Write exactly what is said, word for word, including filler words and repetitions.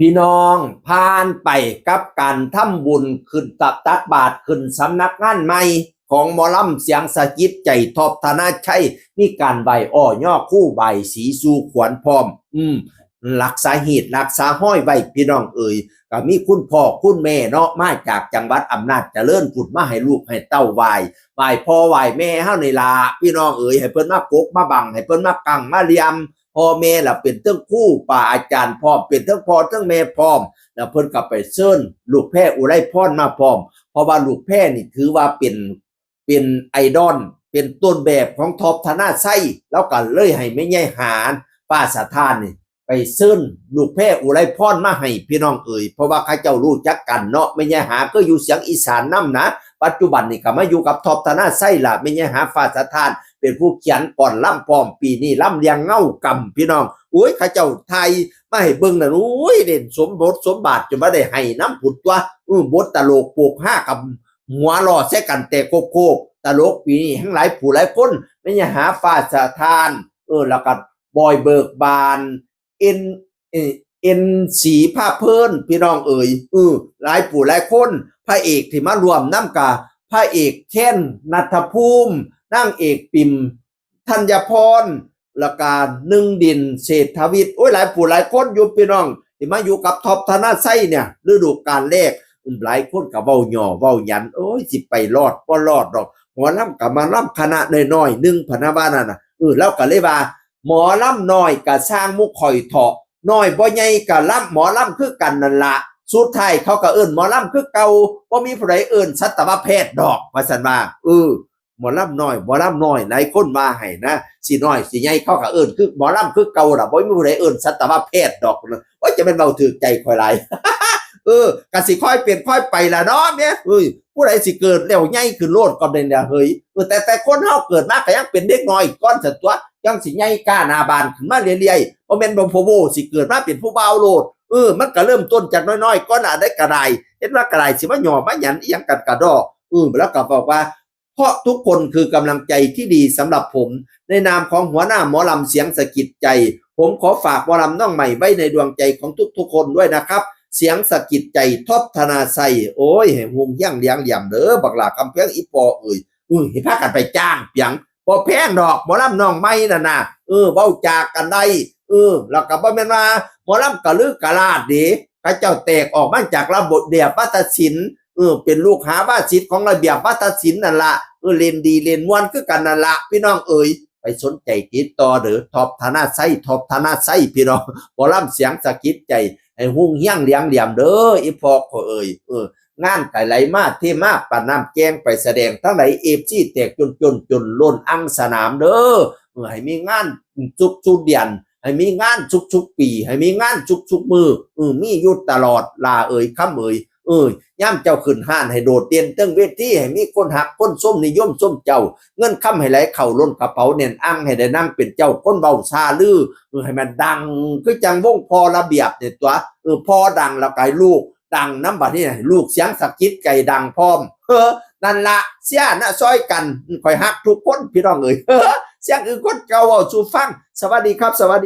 พี่น้องผ่านไปกับการทำบุญขึ้นตักบาตรขึ้นสำนักงานใหม่ของหมอลำเสียงสะกิดใจ ท็อป ธนชัย มีการไหว้อ้อย่อครูไหว้ศรีสู่ขวัญพร้อม อืม รักษาฮีตรักษาฮอยไว้พี่น้องเอ๋ย ก็มีคุณพ่อคุณแม่เนาะ มาจากจังหวัดอำนาจเจริญพุ้นมาให้ลูกให้เต้าไหว้ ไหว้พ่อไหว้แม่เฮานี่ล่ะ พี่น้องเอ๋ย ให้เพิ่นมากกมาบัง ให้เพิ่นมากังมาเลียม พ่อแม่ล่ะเป็นเทิงครูปาอาจารย์พร้อม เป็นเทิงพ่อเทิงแม่พร้อม แล้วเพิ่นก็ไปเชิญลูกแพรอุไรพรมาพร้อม เพราะว่าลูกแพรนี่ถือว่าเป็น เป็นไอดอล เป็นต้นแบบของ ท็อป ธนชัย แล้วก็เลยให้แม่ใหญ่หา ฟ้าสถานนี่ ไปเชิญลูกแพรอุไรพรมาให้พี่น้องเอ๋ย เพราะว่าเขาเจ้ารู้จักกันเนาะ แม่ใหญ่หาก็อยู่เสียงอีสานนำนะ ปัจจุบันนี่ก็มาอยู่กับ ท็อป ธนชัยล่ะ แม่ใหญ่หา ฟ้าสถาน เป็นผู้เขียนกลอนลำพร้อม ปีนี้ลำเลียงเงากำพี่น้อง โอ้ย เขาเจ้าไทยมาให้เบิ่งนั่น โอ้ย เล่นสมบทสมบาทจนมาได้ให้น้ำผุดตัว อือบทตลกโปกฮากับหัวล้อใส่กันแต่โคกๆ ตลกปีนี้ทั้งหลายผู้หลายคน แม่ใหญ่หา ฟ้าสถาน เออ แล้วก็บอยเบิกบาน เอ็น เอ่อ เอ็น ศรีภาคเพิ่น พี่น้องเอ๋ย เออ หลายผู้หลายคน พระเอกที่มาร่วมนำกะ พระเอกแคน ณัฐภูมิ นางเอกปิ่ม ธัญพร แล้วก็หนึ่งดิน เศรษฐวิทย์ โอ้ย หลายผู้หลายคนอยู่พี่น้อง ที่มาอยู่กับ ท็อป ธนชัยเนี่ย ฤดูกาลแรก อืม หลายคนก็เว้าหย่อเว้าหยัน โอ้ย สิไปรอดบ่รอดดอก หมอลำก็มาลำคณะน้อยๆ หนึ่งพะนะว่านั่นน่ะ เออ แล้วก็เลยว่า หมอลำน้อยก็ช่างหมู่ข่อยเถาะ น้อยบ่ใหญ่ก็ลำ หมอลำคือกันนั่นละ สุดท้ายเขาก็เอิ้นหมอลำคือเก่า บ่มีผู้ใดเอิ้นสัตวแพทย์ดอก ว่าซั่นว่า เออ หมอลำน้อย หมอลำน้อย หลายคนว่าให้นะ สิน้อยสิใหญ่เขาก็เอิ้นคือหมอลำคือเก่าล่ะ บ่มีผู้ใดเอิ้นสัตวแพทย์ดอก ว่าจะเป็นเว้าถือใจข่อยหลาย เออ ก็สิค่อยเป็นค่อยไปล่ะเนาะแม่ เอ้ย ผู้ใดสิเกิดแล้วใหญ่ขึ้นโลดก็เป็นแล้วเฮ้ย เออ แต่ แต่คนเฮาเกิดมาก็ยังเป็นเด็กน้อยก่อนซั่นตั๊ว ยังสิใหญ่ก้าหน้าบานขึ้นมาเรื่อยๆ บ่แม่นบ่พ่อโว้สิเกิดมาเป็นผู้บ่าวโลด เออ มันก็เริ่มต้นจากน้อยๆ ก่อน อันใดก็ได้ เห็นว่าก็ได้ สิมาหย่อมาหยันอิหยังกันกะดอก เออ แล้วก็บอกว่า เพราะทุกคนคือกำลังใจที่ดีสำหรับผม ในนามของหัวหน้าหมอลำเสียงสะกิดใจ ผมขอฝากหมอลำน้องใหม่ไว้ในดวงใจของทุกๆคนด้วยนะครับ เสียงสะกิดใจ ท็อป ธนชัย โอ้ย ให้ฮุ่งเฮี้ยงเลี้ยงเหลี่ยมเด้อ บักหล่าคำแพง อีปอเอ๋ย อือ ให้พากันไปจ้างเปียง บ่แพงดอก หมอลำน้องใหม่นั่นน่ะ เออ เว้าจากันได้ เออ แล้วก็บ่แม่นว่าหมอลำกะลือกะลาดเด้ เขาเจ้าแตกออกมาจากระเบียบวาทศิลป์ เออ เป็นลูกหาวาทศิลป์ของระเบียบวาทศิลป์นั่นละ เออ เล่นดีเล่นม่วนคือกันนั่นละ พี่น้องเอ๋ย ไปสนใจติดต่อเด้อ ท็อป ธนชัย ท็อป ธนชัย พี่น้อง หมอลำเสียงสะกิดใจ ให้ฮุ่งเฮี้ยงเลี้ยงเหลี่ยมเด้อ อีพ่อข่อยเอ๋ย เออ งานก็ไหลมาเทมาปานน้ำแกง ไปแสดงทั้งหลาย เอฟซี แตกจนจนจนล้นอังสนามเด้อ เออ ให้มีงานทุกๆเดือน ให้มีงานทุกๆปี ให้มีงานทุกๆมื้อ เออ มีอยู่ตลอด หล่าเอ๋ย คำเอ๋ย เออ ยามเจ้าขึ้นฮ้านให้โดดเด่นเทิงเวที ให้มีคนฮักคนชมนิยมชมเจ้า เงินคำให้ไหลเข้าล้นกระเป๋าแน่นอัง ให้ได้นั่งเป็นเจ้าคนเว้าซาลือ เออ ให้มันดังคือจั่งวงพ่อระเบียบเนี่ยตั๊ว เออ พ่อดังแล้วก็ให้ลูกดังนำ บัดนี้ให้ลูกเสียงสะกิดใจดังพร้อม เออ นั่นละ เสียนะซอยกัน ข้อยฮักทุกคนพี่น้องเอ๋ย เออ เสียงอึ่งคนเก่าเว้าสู่ฟัง สวัสดีครับ สวัสดี